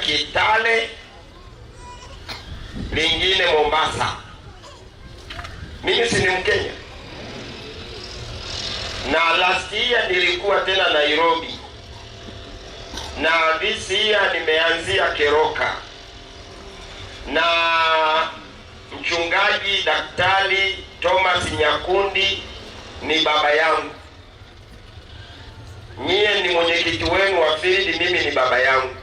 Kitale, lingine Mombasa. Mimi si ni Mkenya? Na last year nilikuwa tena Nairobi, na this year nimeanzia Keroka, na mchungaji Daktari Thomas Nyakundi ni baba yangu. Nyie ni mwenyekiti wenu wa field, mimi ni baba yangu.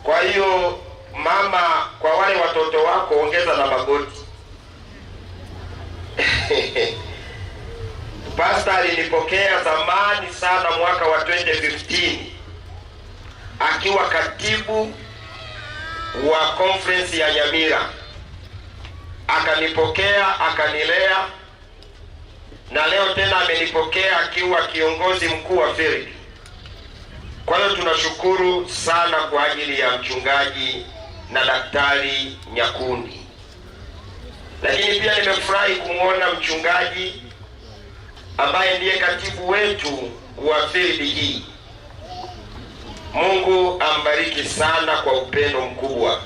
Kwa hiyo mama, kwa wale watoto wako ongeza na magoti. Pastor alinipokea zamani sana mwaka wa 2015 akiwa katibu wa conference ya Nyamira, akanipokea akanilea, na leo tena amenipokea akiwa kiongozi mkuu wa field. Kwa hiyo tunashukuru sana kwa ajili ya mchungaji na Daktari Nyakundi, lakini pia nimefurahi kumwona mchungaji ambaye ndiye katibu wetu wa field hii. Mungu ambariki sana kwa upendo mkubwa.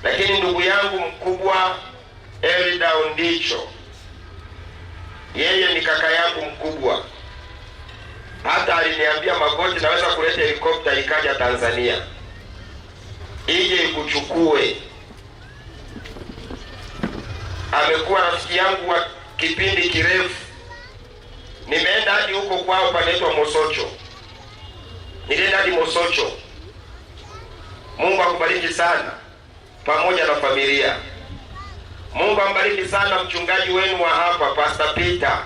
Lakini ndugu yangu mkubwa Elda Ondicho, yeye ni kaka yangu mkubwa, hata aliniambia Magoti, naweza kuleta helikopta ikaja Tanzania ije ikuchukue. Amekuwa rafiki yangu wa kipindi kirefu. Nimeenda hadi huko kwao panaitwa Mosocho, nilienda hadi Mosocho. Mungu akubariki sana pamoja na familia. Mungu ambariki sana mchungaji wenu wa hapa Pastor Peter.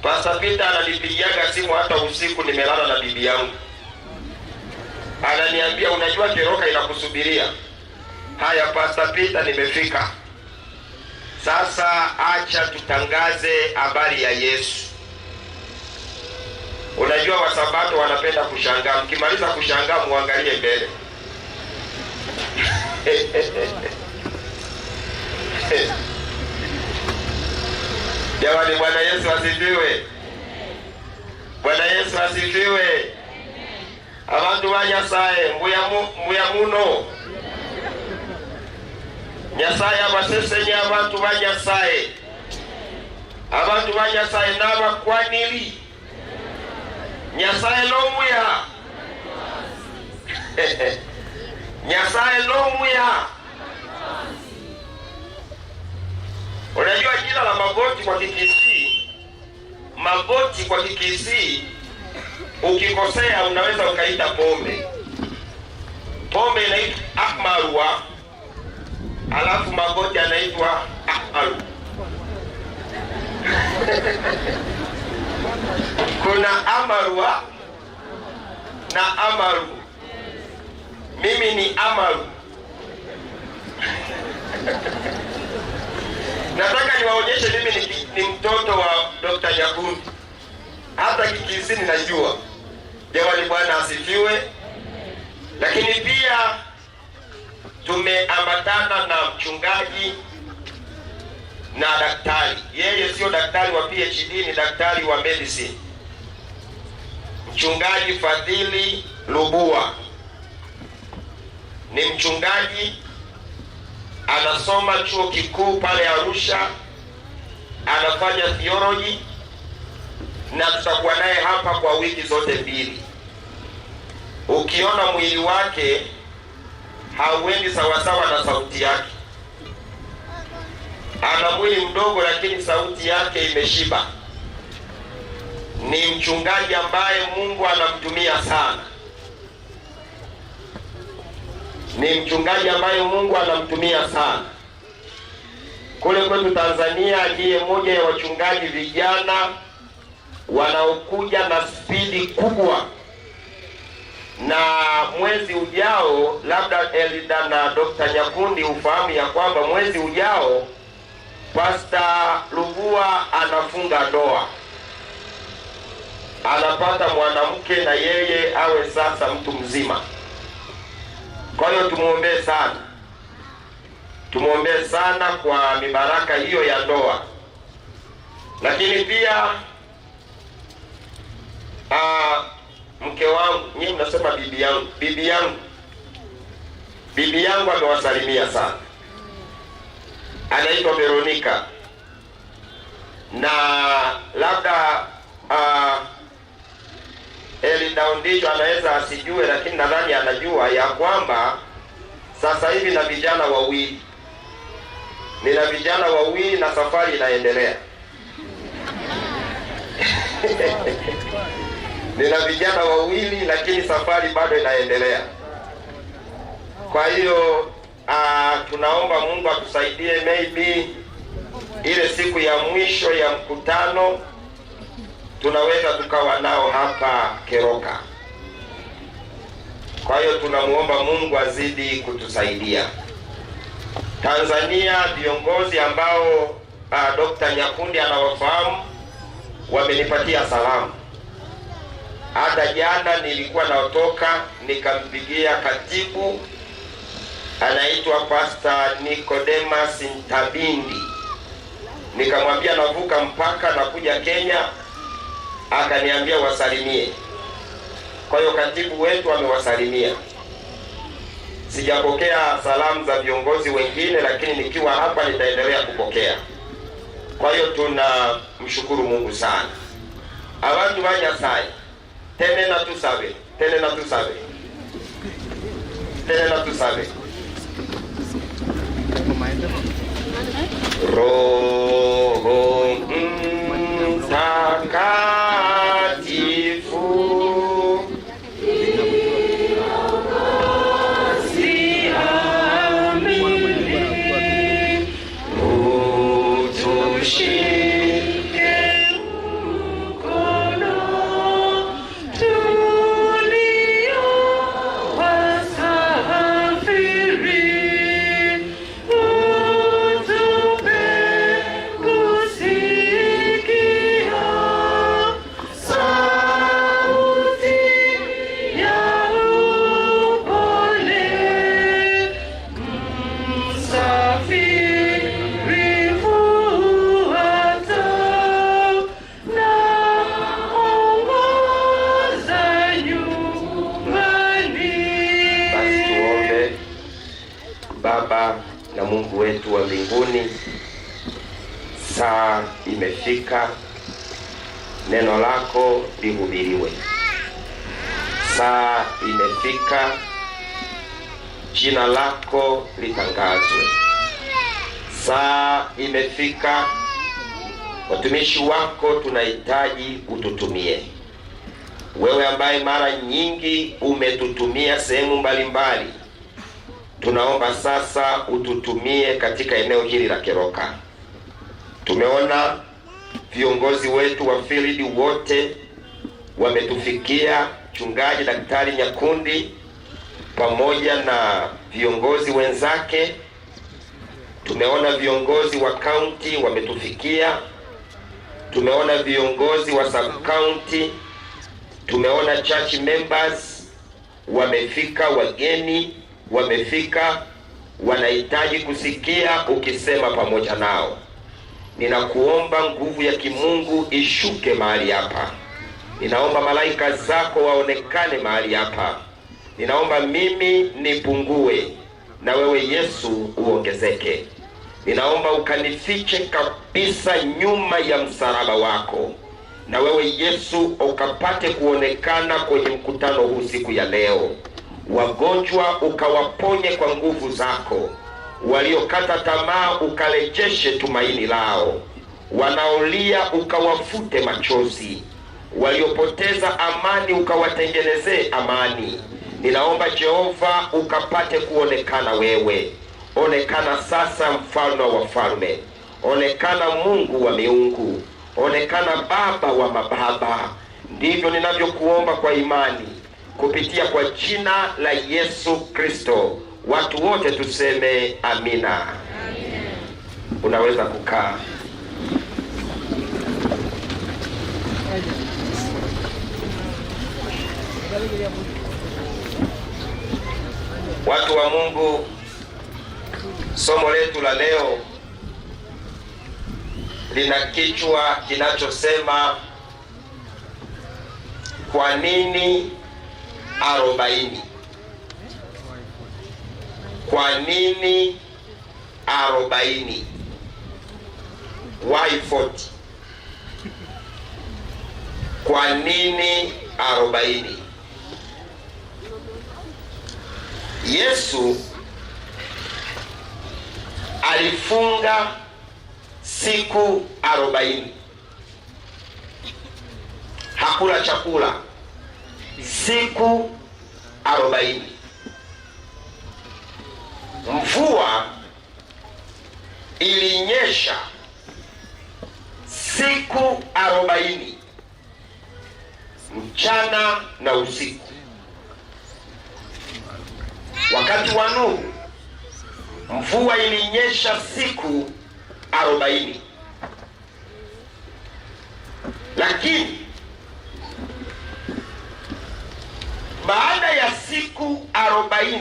Pastor Peter ananipigiaga simu hata usiku, nimelala na bibi yangu, ananiambia unajua Keroka inakusubiria. Haya Pastor Peter, nimefika sasa, acha tutangaze habari ya Yesu. Unajua Wasabato wanapenda kushangaa, mkimaliza kushangaa muangalie mbele. Jamani, Bwana Yesu asifiwe! Bwana Yesu asifiwe! Abantu ba Nyasaye mbuya muno. Nyasaye abasesenye abantu ba Nyasaye, abantu ba Nyasaye n'abakwaniri Nyasaye lomwiha Nyasaye lomwiha. Unajua jina la Magoti kwa Kikisii, Magoti kwa Kikisii ukikosea unaweza ukaita pombe. Pombe inaitwa amarwa, alafu Magoti anaitwa amaru. Kuna amarwa na amaru. Mimi ni amaru. Nataka niwaonyeshe mimi ni mtoto wa Dr. Nyakundi, hata Kikisii ninajua. Jamani, Bwana asifiwe. Lakini pia tumeambatana na mchungaji na daktari. Yeye sio daktari wa PhD, ni daktari wa medicine. Mchungaji Fadhili Lubua ni mchungaji, anasoma chuo kikuu pale Arusha, anafanya theology na tutakuwa naye hapa kwa wiki zote mbili. Ukiona mwili wake hauendi sawasawa na sauti yake. Ana mwili mdogo, lakini sauti yake imeshiba. Ni mchungaji ambaye Mungu anamtumia sana, ni mchungaji ambaye Mungu anamtumia sana. Kule kwetu Tanzania ndiye mmoja ya wachungaji vijana wanaokuja na spidi kubwa, na mwezi ujao labda Elda na Dr. Nyakundi ufahamu ya kwamba mwezi ujao Pastor Lubua anafunga ndoa, anapata mwanamke na yeye awe sasa mtu mzima. Kwa hiyo tumuombee sana, tumuombee sana kwa mibaraka hiyo ya ndoa, lakini pia Mke wangu, nyinyi mnasema bibi yangu, bibi yangu, bibi yangu amewasalimia sana. Anaitwa Veronica, na labda Elida Ondicho anaweza asijue, lakini nadhani anajua ya kwamba sasa hivi na vijana wawili, nina vijana wawili na safari inaendelea. Nina vijana wawili lakini safari bado inaendelea. Kwa hiyo tunaomba Mungu atusaidie, maybe ile siku ya mwisho ya mkutano tunaweza tukawa nao hapa Keroka. Kwa hiyo tunamuomba Mungu azidi kutusaidia. Tanzania, viongozi ambao Dr. Nyakundi anawafahamu wamenipatia salamu. Hata jana nilikuwa natoka nikampigia katibu anaitwa Pastor Nicodemus Ntabindi, nikamwambia navuka mpaka na kuja Kenya, akaniambia wasalimie. Kwa hiyo katibu wetu amewasalimia. Sijapokea salamu za viongozi wengine, lakini nikiwa hapa nitaendelea kupokea. Kwa hiyo tunamshukuru Mungu sana. Abantu ba Nyasaye tene na tusabe, tene na tusabe, tene na tusabe. Roho Mtakatifu utushike mkono tulio wasafiri, utupe kusikia sauti ya upole, msafiri fuata na ongoza nyumbani. Basi tuombe. Baba na Mungu wetu wa mbinguni, saa imefika, neno lako lihubiriwe. Saa imefika, jina lako litangazwe. Saa imefika, watumishi wako tunahitaji ututumie. Wewe ambaye mara nyingi umetutumia sehemu mbalimbali, tunaomba sasa ututumie katika eneo hili la Keroka. Tumeona viongozi wetu wa field wote wametufikia, Mchungaji Daktari Nyakundi pamoja na viongozi wenzake. Tumeona viongozi wa county wametufikia, tumeona viongozi wa sub county, tumeona church members wamefika, wageni wamefika, wanahitaji kusikia ukisema pamoja nao. Ninakuomba nguvu ya kimungu ishuke mahali hapa. Ninaomba malaika zako waonekane mahali hapa. Ninaomba mimi nipungue na wewe Yesu uongezeke. Ninaomba ukanifiche kabisa nyuma ya msalaba wako, na wewe Yesu ukapate kuonekana kwenye mkutano huu siku ya leo. Wagonjwa ukawaponye kwa nguvu zako, waliokata tamaa ukarejeshe tumaini lao, wanaolia ukawafute machozi, waliopoteza amani ukawatengenezee amani. Ninaomba Jehova ukapate kuonekana wewe. Onekana sasa, mfalme wa wafalme, onekana Mungu wa miungu, onekana Baba wa mababa. Ndivyo ninavyokuomba kwa imani kupitia kwa jina la Yesu Kristo. Watu wote tuseme amina. Unaweza kukaa. Watu wa Mungu, somo letu la leo lina kichwa kinachosema Kwa nini 40? Kwa nini 40? Why 40? Kwa nini 40? Yesu alifunga siku 40, hakula chakula siku 40. Mvua ilinyesha siku 40, mchana na usiku. Wakati wa Nuhu mvua ilinyesha siku 40, lakini baada ya siku 40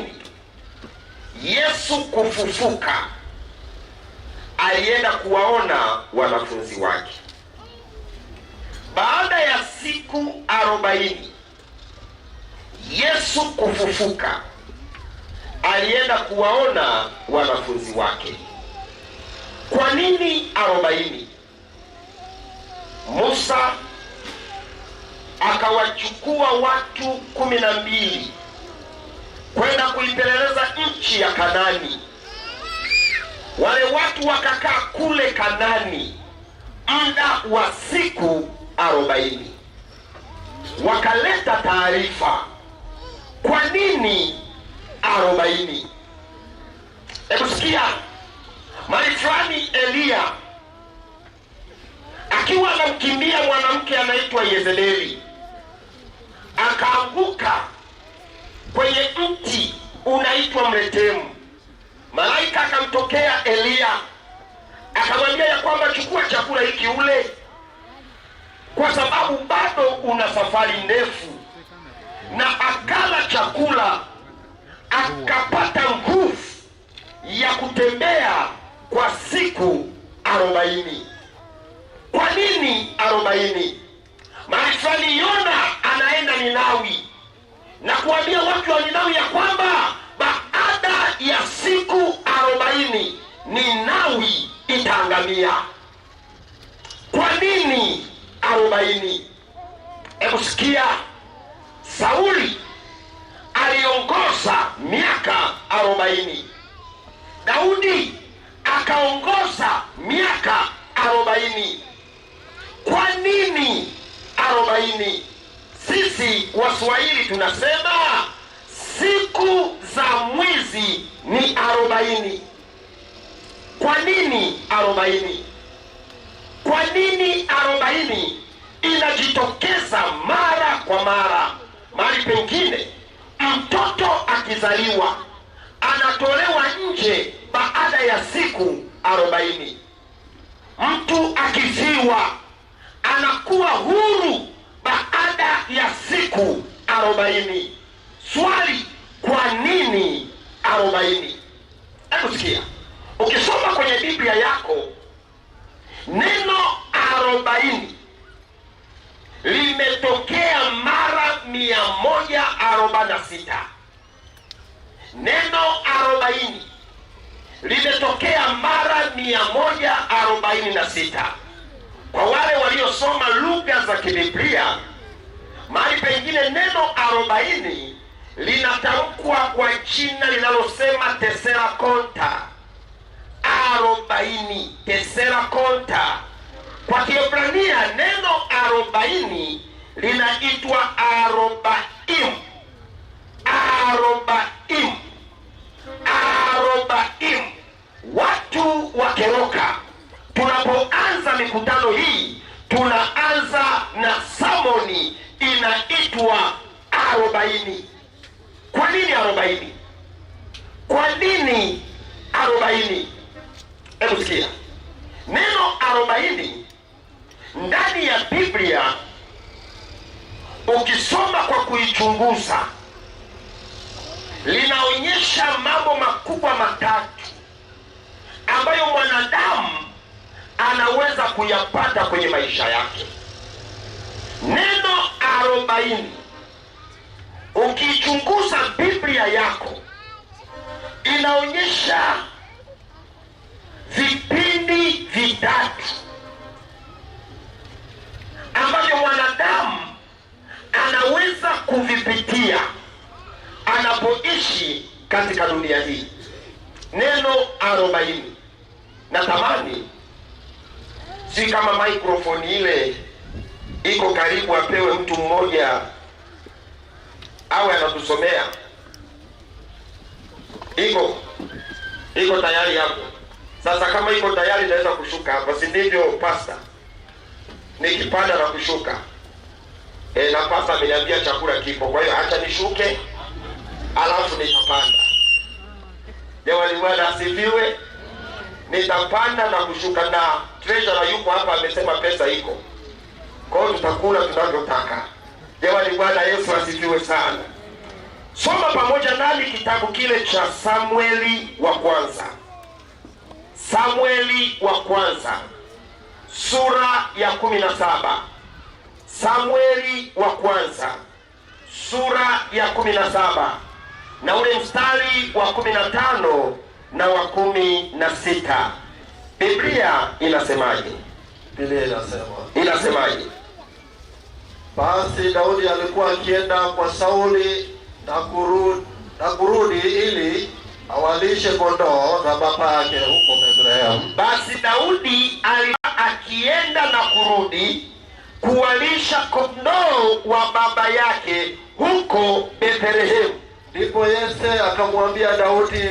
Yesu kufufuka, alienda kuwaona wanafunzi wake. Baada ya siku 40 Yesu kufufuka, alienda kuwaona wanafunzi wake. Kwa nini 40? Musa akawachukua watu 12 kwenda kuipeleleza nchi ya Kanani. Wale watu wakakaa kule Kanani muda wa siku 40, wakaleta taarifa. Kwa nini 40? Hebu sikia, mahali fulani Eliya akiwa anamkimbia mwanamke anaitwa Yezebeli, akaanguka kwenye mti unaitwa mretemu. Malaika akamtokea Eliya akamwambia ya kwamba chukua chakula hiki ule, kwa sababu bado una safari ndefu. Na akala chakula akapata nguvu ya kutembea kwa siku 40. Kwa nini 40? Mahali fulani Yona anaenda Ninawi na kuambia watu wa Ninawi ya kwamba baada ya siku 40 Ninawi itaangamia. Kwa nini 40? Hebu sikia, Sauli aliongoza miaka 40, Daudi akaongoza miaka 40. Kwa nini 40? Sisi Waswahili tunasema siku za mwizi ni 40. Kwa nini 40? Kwa nini 40 inajitokeza mara kwa mara? Mahali pengine mtoto akizaliwa anatolewa nje baada ya siku 40. Mtu akifiwa anakuwa huru baada ya siku 40. Swali, kwa nini 40? Hebu sikia, ukisoma kwenye Biblia yako neno 40 limetokea mara 146. Neno 40 limetokea mara 146. Kwa wale waliosoma lugha za kibiblia, mahali pengine neno 40 linatamkwa kwa jina linalosema tesera konta. 40, tesera konta. Kwa Kiebrania neno 40 linaitwa arobaim. Arobaim. Arobaim. Watu wa Keroka, tunapoanza mikutano hii tunaanza na samoni inaitwa 40. Kwa nini 40? Kwa nini 40? Hebu sikia, neno 40 ndani ya Biblia ukisoma kwa kuichunguza linaonyesha mambo makubwa matatu ambayo mwanadamu anaweza kuyapata kwenye maisha yake. Neno 40, ukiichunguza Biblia yako inaonyesha vipindi vitatu ambavyo mwanadamu anaweza kuvipitia anapoishi katika dunia hii. Neno 40. Natamani si kama microphone ile iko karibu, apewe mtu mmoja awe anatusomea. Iko tayari hapo. Sasa kama iko tayari naweza kushuka hapa, si ndivyo pastor? Nikipanda na kushuka. Na pastor ameniambia chakula kipo, kwa hiyo acha nishuke alafu nitapanda. Jamani, Bwana asifiwe. Nitapanda na kushuka, na treasurer yuko hapa amesema pesa iko. Kwa hiyo tutakula tunavyotaka. Jamani, Bwana Yesu asifiwe sana. Soma pamoja nami kitabu kile cha Samueli wa kwanza. Samueli wa kwanza sura ya 17. Samueli wa kwanza sura ya 17 na ule mstari wa 15 na wa 16. Biblia inasemaje? Biblia inasema. Inasemaje? Basi Daudi alikuwa akienda kwa Sauli na kurudi ili awalishe kondoo za baba yake huko Bethlehem. Basi Daudi alikuwa akienda na kurudi kuwalisha kondoo wa baba yake huko Bethlehem. Ndipo Yese akamwambia Daudi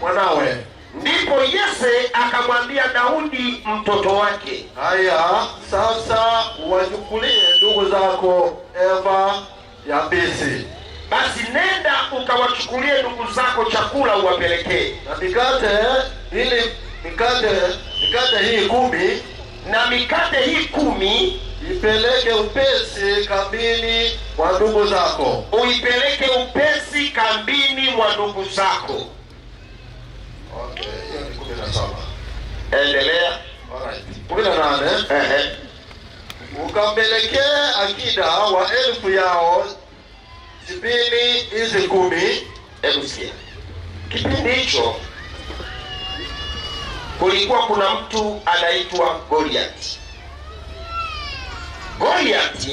mwanawe, Ndipo Yese akamwambia Daudi mtoto wake, haya sasa uwachukulie ndugu zako eva ya mbisi basi nenda ukawachukulie ndugu zako chakula uwapelekee, na mikate hii 10, na mikate hii 10 ipeleke upesi kambini mwa ndugu zako. Uipeleke upesi kambini mwa ndugu zako. Okay, hiyo ni 17. Endelea. Alright. 18. Ukampelekee akida wa elfu yao 70 hizi 10. Hebu sikia. Kipindi hicho kulikuwa kuna mtu anaitwa Goliath. Goliath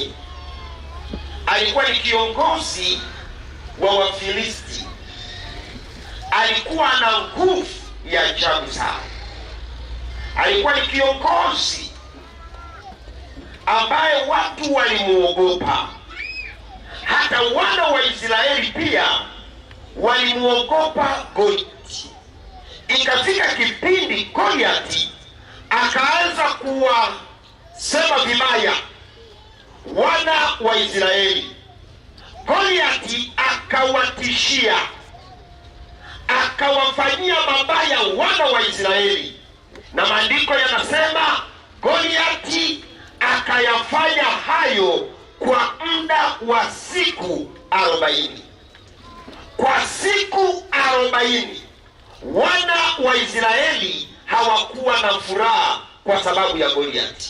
alikuwa ni kiongozi wa Wafilisti. Alikuwa na nguvu ya ajabu sana. Alikuwa ni kiongozi ambaye watu walimuogopa. Hata wana wa Israeli pia walimuogopa Goliath. Ikafika kipindi Goliath akaanza kuwasema vibaya wana wa Israeli. Goliath akawatishia, akawafanyia mabaya wana wa Israeli. Na maandiko yanasema Goliath akayafanya hayo kwa muda wa siku 40. Kwa siku 40 wana wa Israeli hawakuwa na furaha kwa sababu ya Goliath.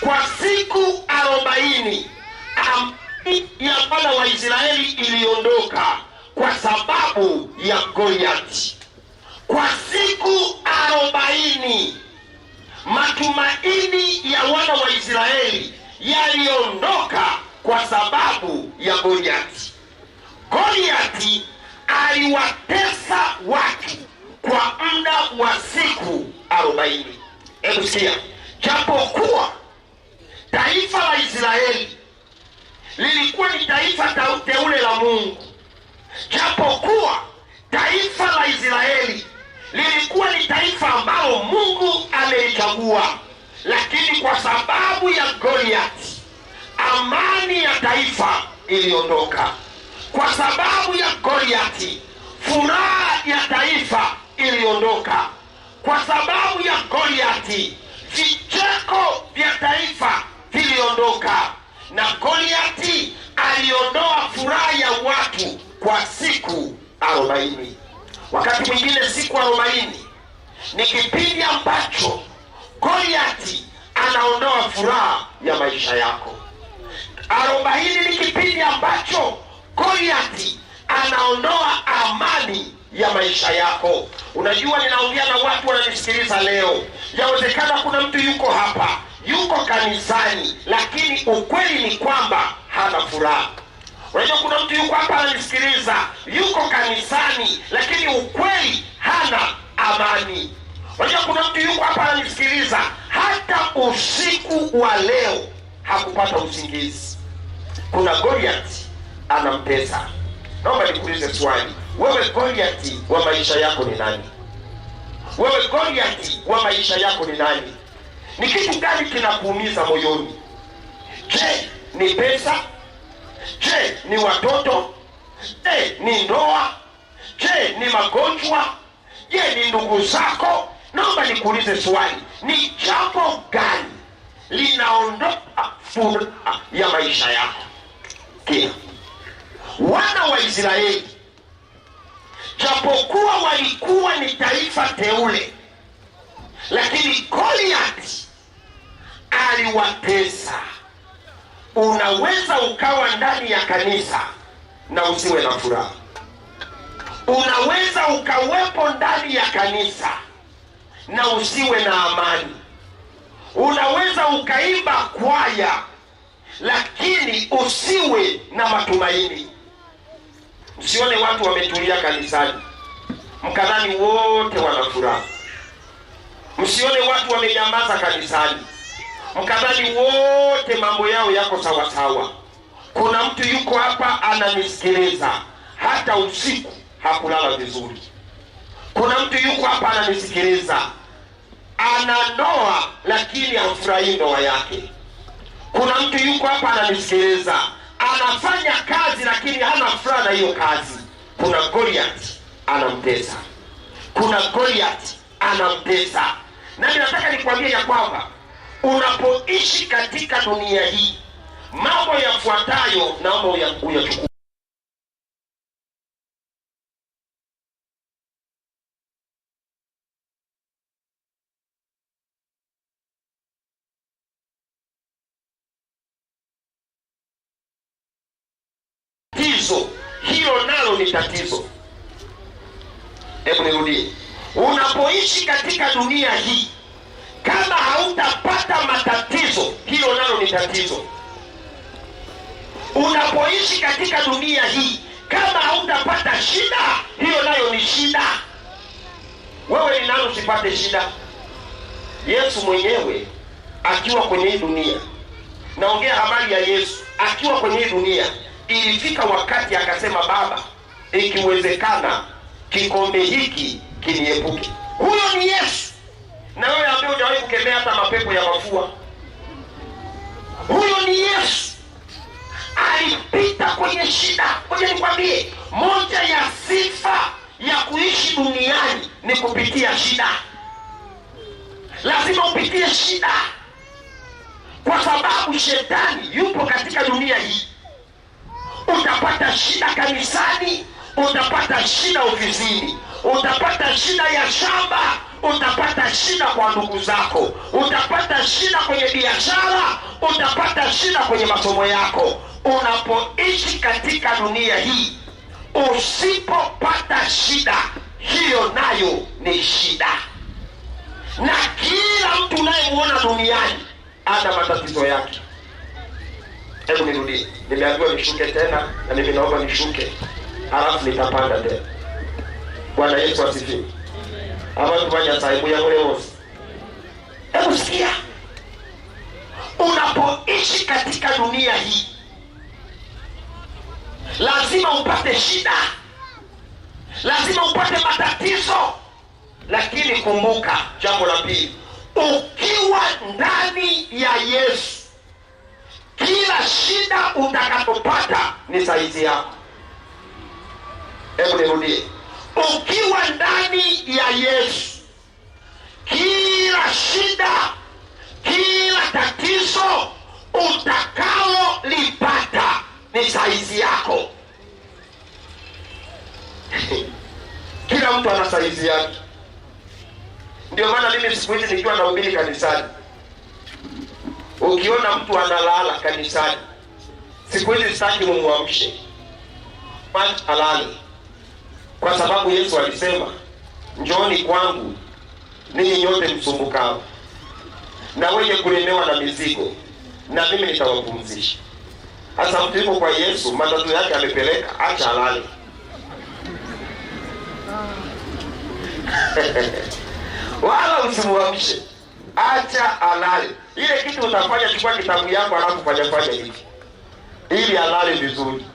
Kwa siku 40 amani ya wana wa Israeli iliondoka kwa sababu ya Goliath. Kwa siku 40 matumaini ya wana wa Israeli yaliondoka kwa sababu ya Goliath. Goliath aliwatesa watu kwa muda wa siku 40. Hebu sikia, japokuwa taifa la Israeli lilikuwa ni taifa teule la Mungu, japokuwa taifa la Israeli lilikuwa ni taifa ambalo Mungu amelichagua, lakini kwa sababu ya Goliath amani ya taifa iliondoka. Kwa sababu ya Goliath furaha ya taifa iliondoka. Kwa sababu ya Goliath vicheko vya taifa viliondoka. Na Goliath aliondoa furaha ya watu kwa siku 40. Wakati mwingine siku 40 ni kipindi ambacho Goliath anaondoa furaha ya maisha yako. 40 ni kipindi ambacho Goliati anaondoa amani ya maisha yako. Unajua, ninaongea na watu wananisikiliza leo. Yawezekana kuna mtu yuko hapa, yuko kanisani, lakini ukweli ni kwamba hana furaha. Unajua, kuna mtu yuko hapa ananisikiliza, yuko kanisani, lakini ukweli hana amani. Unajua, kuna mtu yuko hapa ananisikiliza, hata usiku wa leo hakupata usingizi. Kuna Goliati anamtesa. Naomba nikuulize swali, wewe Goliati wa maisha yako ni nani? Wewe Goliati wa maisha yako ni nani? Ni kitu gani kinakuumiza moyoni? Je, ni pesa? Je, ni watoto? Je, ni ndoa? Je, ni magonjwa? Je, ni ndugu zako? Naomba nikuulize swali, ni jambo gani linaondoa furaha ya maisha yako? Kia. Wana wa Israeli japokuwa walikuwa ni taifa teule, lakini Goliath aliwatesa. Unaweza ukawa ndani ya kanisa na usiwe na furaha. Unaweza ukawepo ndani ya kanisa na usiwe na amani. Unaweza ukaimba kwaya lakini usiwe na matumaini. Msione watu wametulia kanisani mkadhani wote wana furaha. Msione watu wamenyamaza kanisani mkadhani wote mambo yao yako sawa sawa. Kuna mtu yuko hapa ananisikiliza, hata usiku hakulala vizuri. Kuna mtu yuko hapa ananisikiliza, ana ndoa lakini hafurahii ndoa yake. Kuna mtu yuko hapa ananisikiliza, anafanya kazi lakini hana furaha na hiyo kazi. Kuna Goliath anamtesa. Kuna Goliath anamtesa. Na nataka nikwambie ya kwamba unapoishi katika dunia hii, mambo yafuatayo naomba uyachukue. Tatizo hilo nalo ni tatizo. Hebu nirudie. Unapoishi katika dunia hii, kama hautapata matatizo, hilo nalo ni tatizo. Unapoishi katika dunia hii, kama hautapata shida, hiyo nayo ni shida. Wewe ni nani usipate shida? Yesu mwenyewe akiwa kwenye hii dunia, naongea habari ya Yesu akiwa kwenye hii dunia, ilifika wakati akasema, Baba, ikiwezekana kikombe hiki kiniepuke. Huyo ni Yesu. Na wewe ambaye hujawahi kukemea hata mapepo ya mafua, huyo ni Yesu. Alipita kwenye shida. Ngoja nikwambie, moja ya sifa ya kuishi duniani ni kupitia shida. Lazima upitie shida, kwa sababu shetani yupo katika dunia hii. Utapata shida kanisani, utapata shida ofisini, utapata shida ya shamba, utapata shida kwa ndugu zako, utapata shida kwenye biashara, utapata shida kwenye masomo yako. Unapoishi katika dunia hii, usipopata shida, hiyo nayo ni shida. Na kila mtu unayemuona duniani ana matatizo yake. Hebu nirudie, nimeambiwa nishuke tena, na mimi naomba nishuke, halafu nitapanda tena. Bwana Yesu asifiwe. Abantu banyasaibu ya wose. Hebu sikia, unapoishi katika dunia hii lazima upate shida, lazima upate matatizo. Lakini kumbuka jambo la pili, ukiwa ndani ya Yesu, kila shida utakapopata ni saizi yako. Hebu nirudie, ukiwa ndani ya Yesu, kila shida, kila tatizo utakalolipata ni saizi yako. Kila mtu ana saizi yake. Ndio maana mimi siku hizi nikiwa nahubiri kanisani, ukiona mtu analala kanisani, Siku hizi sitaki mumwamshe, bali alale, kwa sababu Yesu alisema, njooni kwangu ninyi nyote msumbukao na wenye kulemewa na mizigo, na mimi nitawapumzisha. Sasa mtu yuko kwa Yesu, matatizo yake amepeleka, acha alale. Wala usimwamshe, acha alale. Ile kitu utafanya, chukua kitabu yako alafu fanya fanya hivi ili alale vizuri,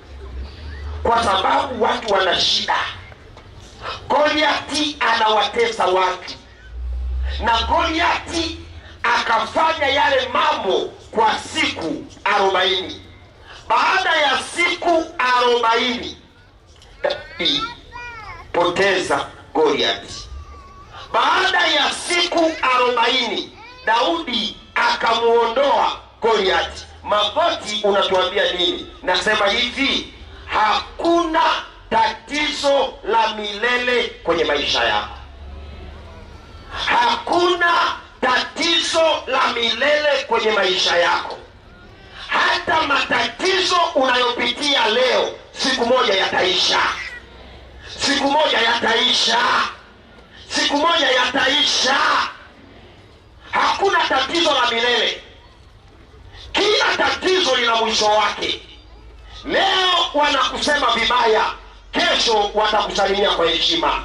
kwa sababu watu wana shida. Goliati anawatesa watu, na Goliati akafanya yale mambo kwa siku 40. Baada ya siku 40 Daudi poteza Goliati. Baada ya siku 40 Daudi akamuondoa Goliati. Magoti, unatuambia nini? Nasema hivi, hakuna tatizo la milele kwenye maisha yako. Hakuna tatizo la milele kwenye maisha yako. Hata matatizo unayopitia leo, siku moja yataisha. Siku moja yataisha. Siku moja yataisha. Hakuna tatizo la milele. Kila tatizo lina mwisho wake. Leo wanakusema vibaya, kesho watakusalimia kwa heshima.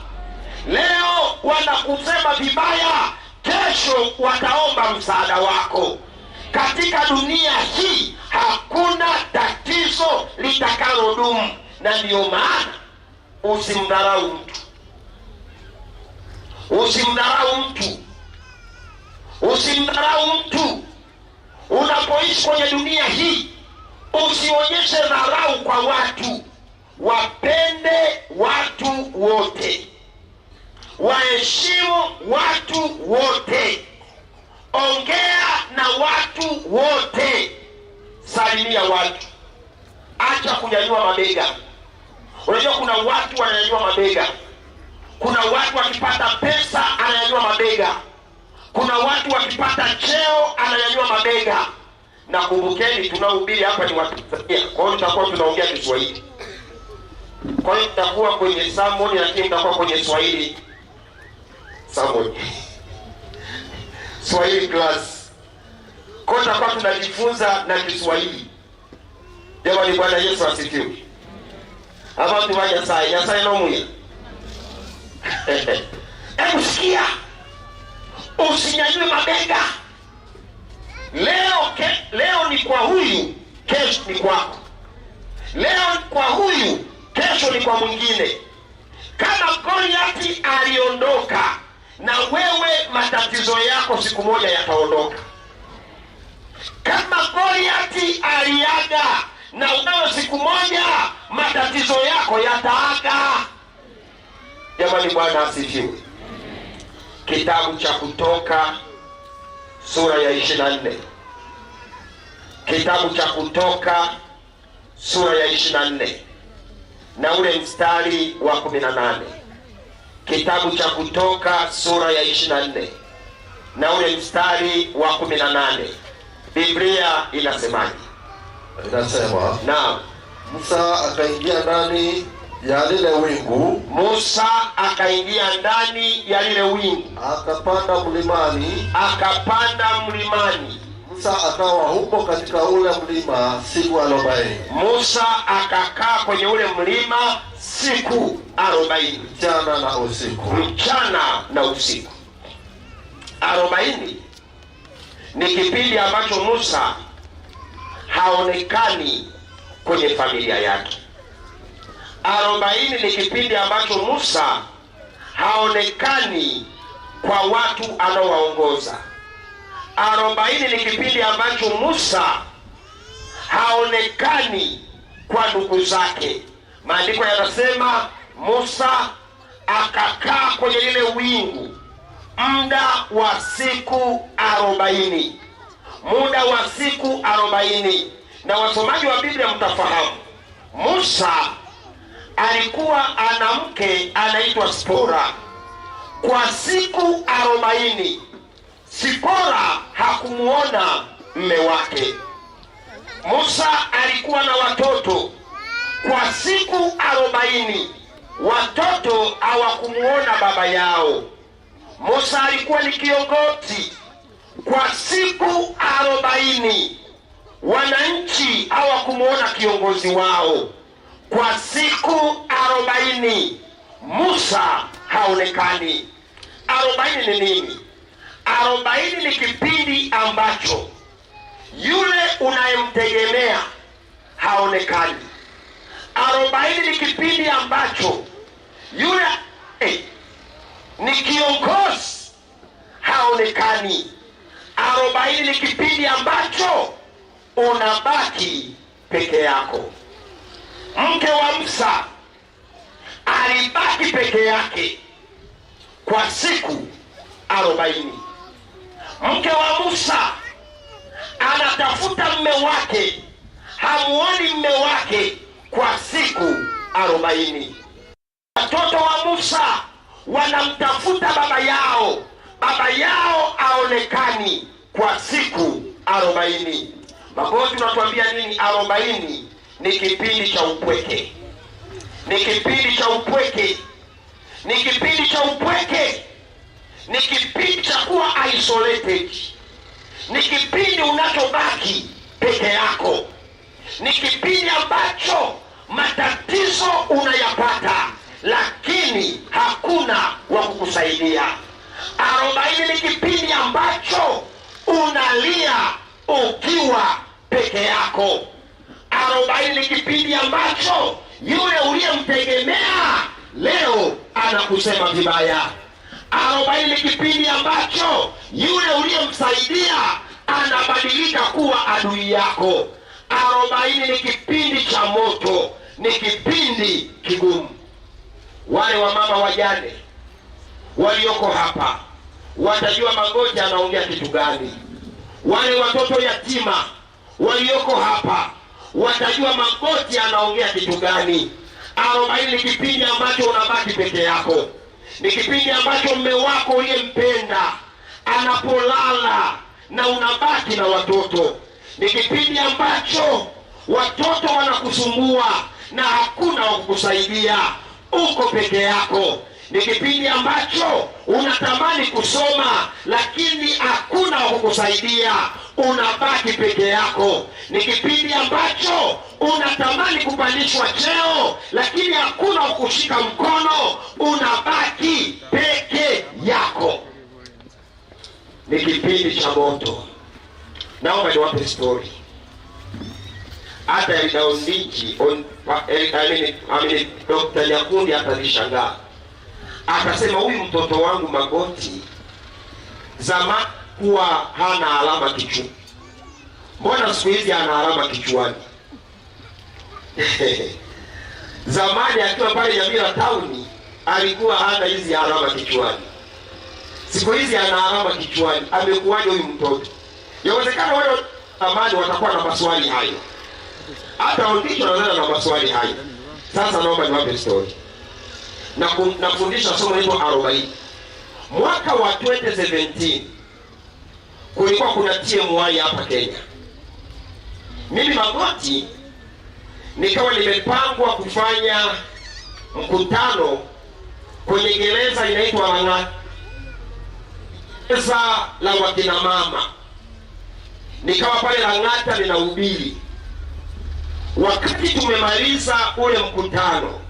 Leo wanakusema vibaya, kesho wataomba msaada wako. Katika dunia hii hakuna tatizo litakalodumu, na ndiyo maana usimdharau mtu. Usimdharau mtu. Usimdharau mtu. Unapoishi kwenye dunia hii, usionyeshe dharau kwa watu. Wapende watu wote, waheshimu watu wote, ongea na watu wote, salimia watu, acha kunyanyua mabega. Unajua kuna watu wananyanyua mabega. Kuna watu wakipata pesa ananyanyua mabega. Kuna watu wakipata cheo ananyanyua mabega. Na kumbukeni, tunahubiri hapa ni Watanzania, kwa hiyo tutakuwa tunaongea Kiswahili. Kwa hiyo tutakuwa kwenye sermon, lakini tutakuwa kwenye Swahili sermon, Swahili class. Kwa hiyo tutakuwa tunajifunza na Kiswahili. Jamani, Bwana Yesu asifiwe. Abantu ba Nyasaye, Nyasaye nomuya. Hebu sikia, usinyanyue mabega. Leo ni kwa huyu, kesho ni kwako. Leo ni kwa huyu, kesho ni kwa mwingine. Kama Goliati aliondoka, na wewe matatizo yako siku moja yataondoka. Kama Goliati aliaga, na wewe siku moja matatizo yako yataaga. Jamani, Bwana asifiwe. Kitabu cha Kutoka sura ya 24. Kitabu cha Kutoka sura ya 24 na ule mstari wa 18. Kitabu cha Kutoka sura ya 24 na ule mstari wa 18. Biblia inasemaje? Inasema, Naam. Musa akaingia ndani ya lile wingu, Musa akaingia ndani ya lile wingu, akapanda mlimani. Akapanda mlimani. Musa akawa huko katika ule mlima siku 40. Musa akakaa kwenye ule mlima siku 40, mchana na usiku. Mchana na usiku. 40 ni kipindi ambacho Musa haonekani kwenye familia yake. 40 ni kipindi ambacho Musa haonekani kwa watu anaowaongoza. 40 ni kipindi ambacho Musa haonekani kwa ndugu zake. Maandiko yanasema Musa akakaa kwenye lile wingu muda wa siku 40. Muda wa siku 40. Na wasomaji wa Biblia mtafahamu, Musa alikuwa ana mke anaitwa Sipora. Kwa siku 40 Sipora hakumuona mme wake. Musa alikuwa na watoto kwa siku 40, watoto hawakumuona baba yao. Musa alikuwa ni kiongozi kwa siku 40, wananchi hawakumuona kiongozi wao. Kwa siku 40 Musa haonekani. 40 ni nini? 40 ni kipindi ambacho yule unayemtegemea haonekani. 40 ni kipindi ambacho yule ni kiongozi haonekani. 40 ni kipindi ambacho unabaki peke yako. Mke wa Musa alibaki peke yake kwa siku 40. Mke wa Musa anatafuta mme wake, hamuoni mme wake kwa siku 40. Watoto wa Musa wanamtafuta baba yao, baba yao aonekani kwa siku 40. Magoti unatuambia nini? 40 ni kipindi cha upweke, ni kipindi cha upweke, ni kipindi cha upweke, ni kipindi cha kuwa isolated, ni kipindi unachobaki peke yako, ni kipindi ambacho matatizo unayapata, lakini hakuna wa kukusaidia. 40 ni kipindi ambacho unalia ukiwa peke yako. 40 ni kipindi ambacho yule uliyemtegemea leo anakusema vibaya. 40 ni kipindi ambacho yule uliyemsaidia anabadilika kuwa adui yako. 40 ni kipindi cha moto, ni kipindi kigumu. Wale wamama wajane walioko hapa watajua Magoti anaongea kitu gani. Wale watoto yatima walioko hapa watajua Magoti anaongea kitu gani. 40 ni kipindi ambacho unabaki peke yako, ni kipindi ambacho mme wako uliyempenda anapolala na unabaki na watoto, ni kipindi ambacho watoto wanakusumbua na hakuna wa kukusaidia, uko peke yako. Ni kipindi ambacho unatamani kusoma lakini hakuna wa kukusaidia, unabaki peke yako. Ni kipindi ambacho unatamani kupandishwa cheo lakini hakuna wa kukushika mkono, unabaki peke yako. Ni kipindi cha moto. Naomba niwape story. Hata Elda Ondichi, Dr. Nyakundi hata alishangaa. Akasema huyu mtoto wangu Magoti zamani kuwa hana alama kichwani, mbona siku hizi ana alama kichwani? Zamani akiwa pale Nyamira town alikuwa hana hizi alama kichwani, siku hizi ana alama kichwani. Amekuwaje huyu mtoto? Yawezekana wale zamani watakuwa na maswali hayo, hata Ondicho wanaweza na maswali hayo. Sasa naomba niwape story. Nafundisha somo hilo 40. Mwaka wa 2017 kulikuwa kuna TMI hapa Kenya. Mimi Magoti nikawa nimepangwa kufanya mkutano kwenye gereza inaitwa Lang'ata, gereza la wakina mama. Nikawa pale Lang'ata ninahubiri. Wakati tumemaliza ule mkutano,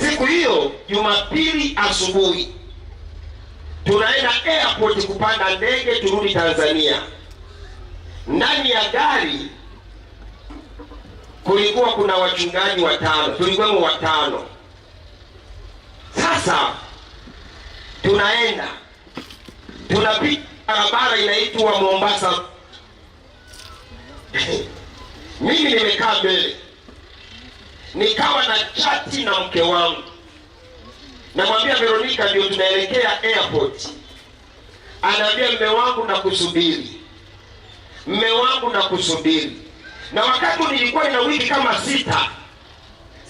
siku hiyo Jumapili asubuhi tunaenda airport kupanda ndege turudi Tanzania. Ndani ya gari kulikuwa kuna wachungaji 5, tulikuwa 5. Sasa tunaenda tunapita barabara inaitwa Mombasa. Mimi nimekaa mbele, nikawa na chati na mke wangu, namwambia Veronica, ndio tunaelekea airport. Anaambia mme wangu nakusubiri, mme wangu nakusubiri. Na wakati nilikuwa nina wiki kama 6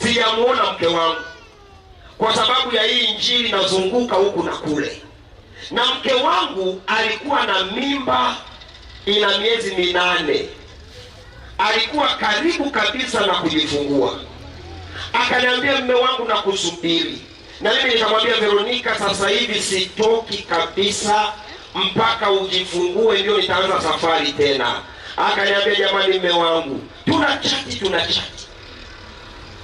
sijamuona mke wangu, kwa sababu ya hii injili nazunguka huku na kule. Na mke wangu alikuwa na mimba ina miezi 8, alikuwa karibu kabisa na kujifungua. Akaniambia, mme wangu, nakusubiri. Na mimi nikamwambia Veronica, sasa hivi sitoki kabisa mpaka ujifungue, ndio nitaanza safari tena. Akaniambia, jamani, mme wangu, tuna chati, tuna chati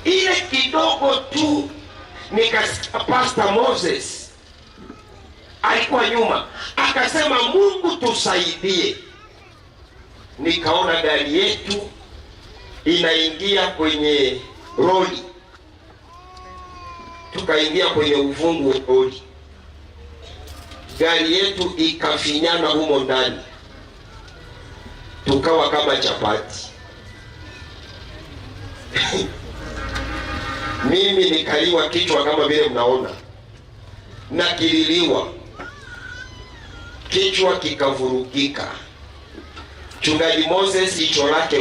ile kidogo tu, nikasikia Pastor Moses alikuwa nyuma, akasema Mungu tusaidie. Nikaona gari yetu inaingia kwenye roli, tukaingia kwenye uvungu wa roli, gari yetu ikafinyana humo ndani, tukawa kama chapati. Mimi nikaliwa kichwa kama vile mnaona, na kililiwa kichwa kikavurugika. Mchungaji Moses jicho lake